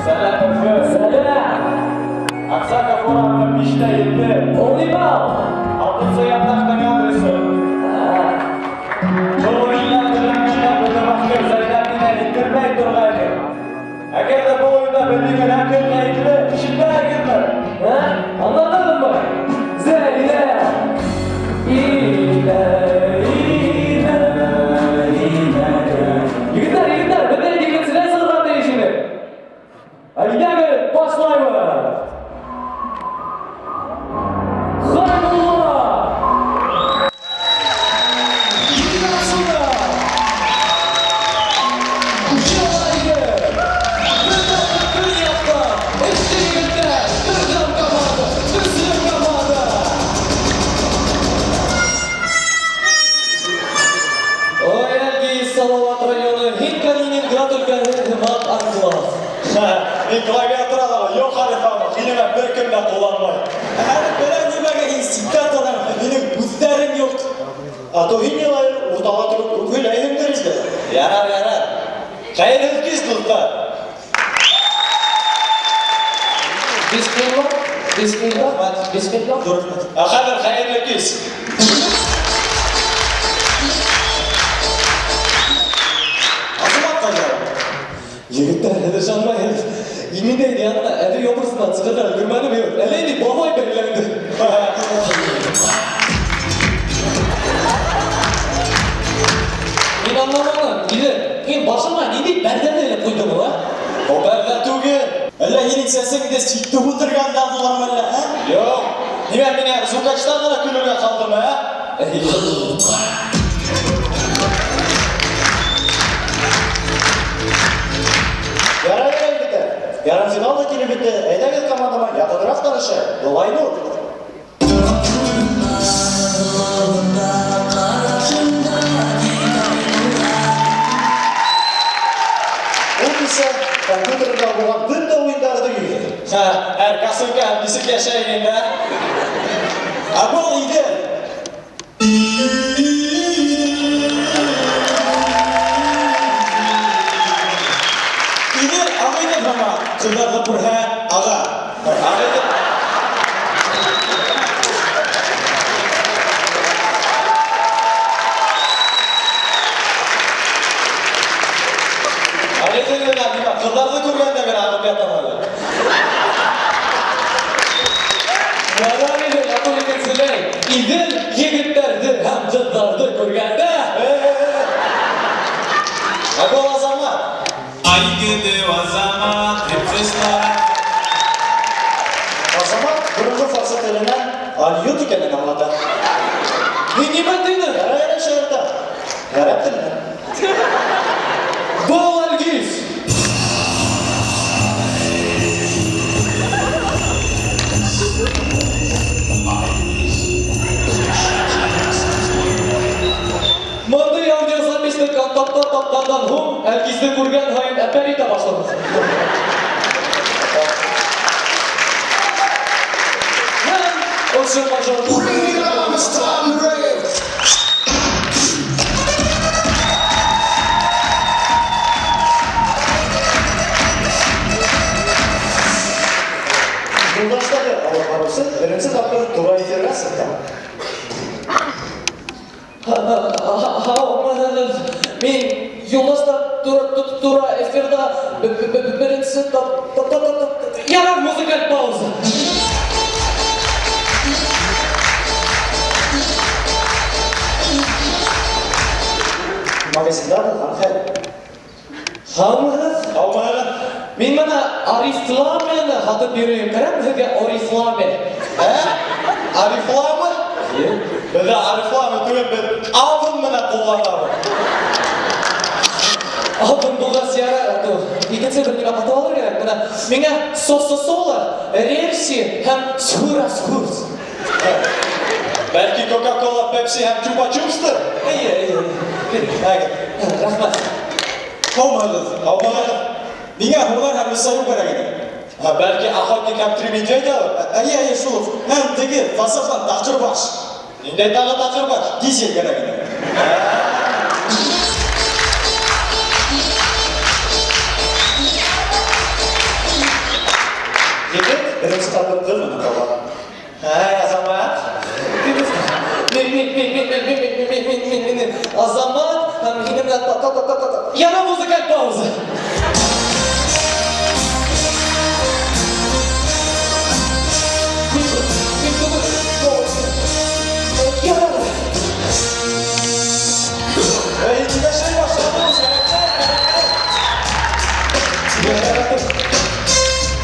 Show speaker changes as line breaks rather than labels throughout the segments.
Сәләм, Өфө!
Сәләм!
Аксаков урамы 5-тә 7.
Ул нимә ул?
Алтынсы яндаштың адресы. Был уйындар белән бөтә Зәйнәп мине иттермәй торғайны. Әгәр ҙә был уйында беҙҙең кем ғәйепле, ишетмәйһегеҙме?
Ә? Аңлатырмы? Зәйнәп! Инә, инә, инә. Егеттәр, егеттәр, беҙ инде икенсенән сығырға тейеш инек. Әйҙәгеҙ, башлайбыҙ! Хайбулла! Динасуна! Йылайҙы! Беҙҙең көньяҡта эшсе егеттәр, берҙәм команда, көслө команда! Ой, Әлги, Салават районы, һин Калининград өлкәһе, һымаҡ анклав.
Мин клавиатурала юҡ хәреф һинеңә бер кем дә ҡулланмай.
Әле берәр нимәгә һин ситтә торам, минең күҙҙәрем юҡ.
А то һин Йылайыр уртала тороп күп һөйләйһеңдер инде.
Ярар, ярар. Хәйерле кис, дуҫтар.
Бисмилла, бисмилла, бисмилла.
Ә хәҙер хәйерле кис.
Азамат ҡайҙа?
Егеттәр, һеҙ ышанмайһығыҙ. Мин дә янына әбей образынан сығырға өлгөрмәнем юҡ. Әллә инде бабай бәйләнде. Мин аңламаным, Иле, һин башыңа ниндәй пәрҙәне элеп ҡуйҙың, а?
Ул пәрҙә түгел.
Әллә һинең сәсеңде ситтеп ултырған алдылармы әллә, ә?
Юҡ. Нимә миңә звукачтан ғына көлөргә ҡалдымы, ә?
Ярай, ярай, егеттәр. Ярымфинал да килеп етте. Әйҙәгеҙ командама яҡыныраҡ танышайыҡ. Был Айнур. Ул кисә компьютерында булған бөтә уйындарҙы йыйҙы.
Һә, һәр косынка һәм нисек йәшәй инде, ә?
Ә был Иҙел. Иҙел Ағиҙел һымаҡ, ҡыҙҙарҙы күрһә, аға.
Ағиҙел. Ағиҙел генә нимә, ҡыҙҙарҙы күргәндә генә ағып ятам әле.
Ярар ине, матур икенселәй. Иҙел егеттәрҙе һәм ҡыҙҙарҙы күргәндә.
Ә был Азамат. Айгеде Азамат,
Азамат боронғо фарсы теленән алйот икәнен аңлата.
Мин нимә тинем?
Ярай, ярай, шаярта. Ғәрәп теленән.
Был Әлгиз. Мондый аудиозаписьны контактта тапҡандан һуң Әлгизде күргән һайын әпәр итә башланы. Һәм ошо мажор
Bring it on, it's time to rave.
Юлдаштағы алып барыусы беренсе тапҡыр тура эфирға сыҡты.
Һаумыһығыҙ. Мин юлдаштар тура эфирҙа беренсе тап тап тап тап. Ярар, музыкаль пауза.
Магазинда булған хәл.
Һаумыһығыҙ.
Һаумыһығыҙ.
Мин бына Орифламены һатып йөрөйөм. Кәрәкме һеҙгә Орифламе?
Ә? Орифламе? Беҙҙә Орифламе түгел, беҙ Авен менән ҡулланабыҙ.
Авен булғас ярар, а то икенсе бер нимә һатып алыр кәрәк. Бына миңә Сососола, Рерси һәм Схурас-Хурс.
Бәлки Кока-Кола, Пепси һәм Чупа-Чупстыр?
Эйе, эйе.
Әгәр.
Рәхмәт.
Һаумыһығыҙ.
Һаумыһығыҙ.
Миңә һунар һәм саю кәрәк ине.
Һә, бәлки охотник һәм три медведя?
Әйе, әйе, шул уҡ. Һәм теге фасафтан таҡырбаш.
Ниндәй тағы таҡырбаш?
Дизель кәрәк ине.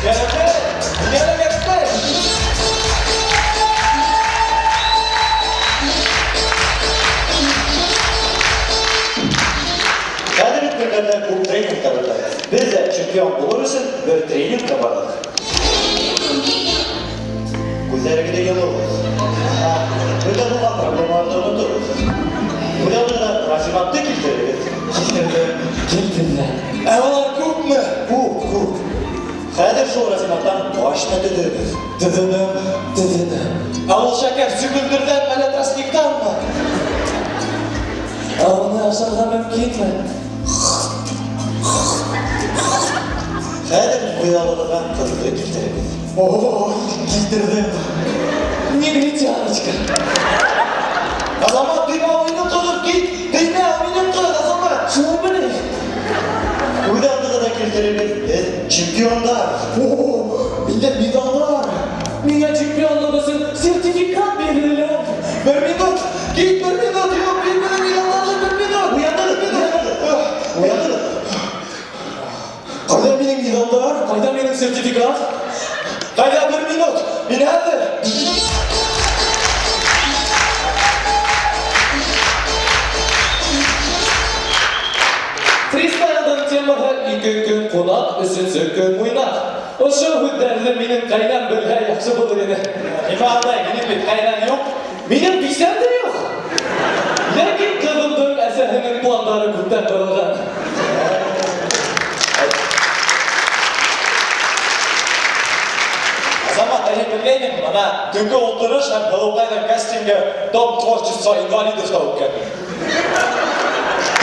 Кәрәкмәй! Миңә лә кәрәкмәй!
Хәҙер бит көндәрҙә күп тренингтар үтә. Беҙ ҙә чемпион булыр өсөн бер тренингка барҙыҡ. Күҙҙәрегеҙҙе йомоғоҙ. Бөтә булған проблемаларҙы онотоғоҙ. Күҙ алдығыҙға Рафиғатты килтерегеҙ.
Килтерҙем, килтерҙем. Ә улар күпме?
Күп, күп. Хәҙер шул рафинадтан башня төҙөгөҙ.
Төҙөнөм, төҙөнөм. Ә ул шәкәр сөгөлдөрҙән әллә тростниктанмы?
Ә уны ашарға мөмкинме?
Хәҙер күҙ алдығыҙға ҡыҙҙы килтерегеҙ.
Ой, килтерҙем.
Негритяночка.
Азамат, теймә, ул минең ҡыҙым, кит. Теймә, ул минең ҡыҙ, Азамат.
Шул мени?
Күҙ алдығыҙға килтерегеҙ, һеҙ чемпиондар.
О, миндә медалдар.
Миңә чемпионлыҡ өсөн сертификат бирҙеләр.
Бер минут, кит, бер минут, юҡ, мин минең медалдарҙы бер минут.
Уянығыҙ, уянығыҙ. Уянығыҙ.
Ҡайҙа минең медалдар?
Ҡайҙа минең сертификат?
Ҡайҙа бер минут? Мин хәҙер.
Фристайлдың темаһы ике көн ҡунаҡ, өсөнсө көн муйнаҡ. Ошо һүҙҙәрҙе минең ҡәйнәм белһә яҡшы булыр ине.
Нимә андай, минең бит ҡәйнәм юҡ.
Минең бисәм дә юҡ. Ләкин ҡыҙымдың әсәһенең пландары күптән ҡоролған.
Азамат, әле белгәйнең, бына төнгө ултырыш һәм Һылыуҡайҙың кастингы Дом творчества инвалидовта үткән.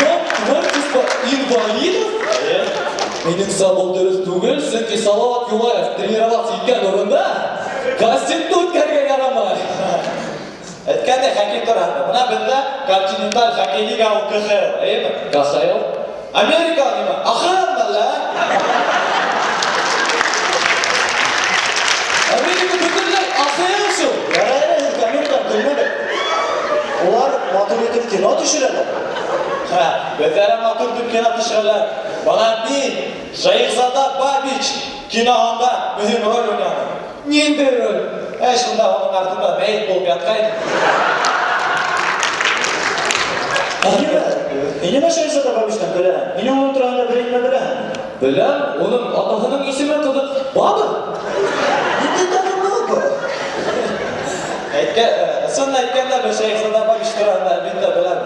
Дом творчества инвалидов? Минеңсә, был дөрөҫ түгел, сөнки Салават Юлаев тренироваться иткән урында кастингты үткәрергә ярамай.
Әйткәндәй, хоккей тураһында. Бына беҙҙә континенталь хоккей лига ул КХЛ, әйеме?
КХЛ?
Америка нимә? АХЛ мәллә?
Америка бөтөнләй АХЛ шул.
Ярай әле һеҙ Американы көлмәгеҙ. Улар матур итеп кино төшөрәләр.
Ха, беҙҙә лә матур итеп кино төшөрәләр. Бына мин Шәйехзада Бабич киноһында мөһим роль уйнаным.
Ниндәй роль?
Әй, шунда уның артында мәйет булып ятҡайным.
Нимә? Нимә Шәйехзада Бабичтан көләһең? Һин уның тураһында берәй нимә беләһеңме?
Беләм, уның атаһының исеме ҡыҙыҡ Баба.
Ниндәй тағы Баба?
Әйткән, ысын әйткәндә, мин Шәйехзада Бабич тураһында әлбиттә беләм.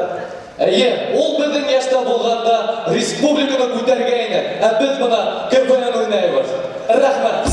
Әйе, ул беҙҙең йәштә булғанда республиканы күтәргәйне, ә беҙ бына КВН уйнайбыҙ. Рәхмәт.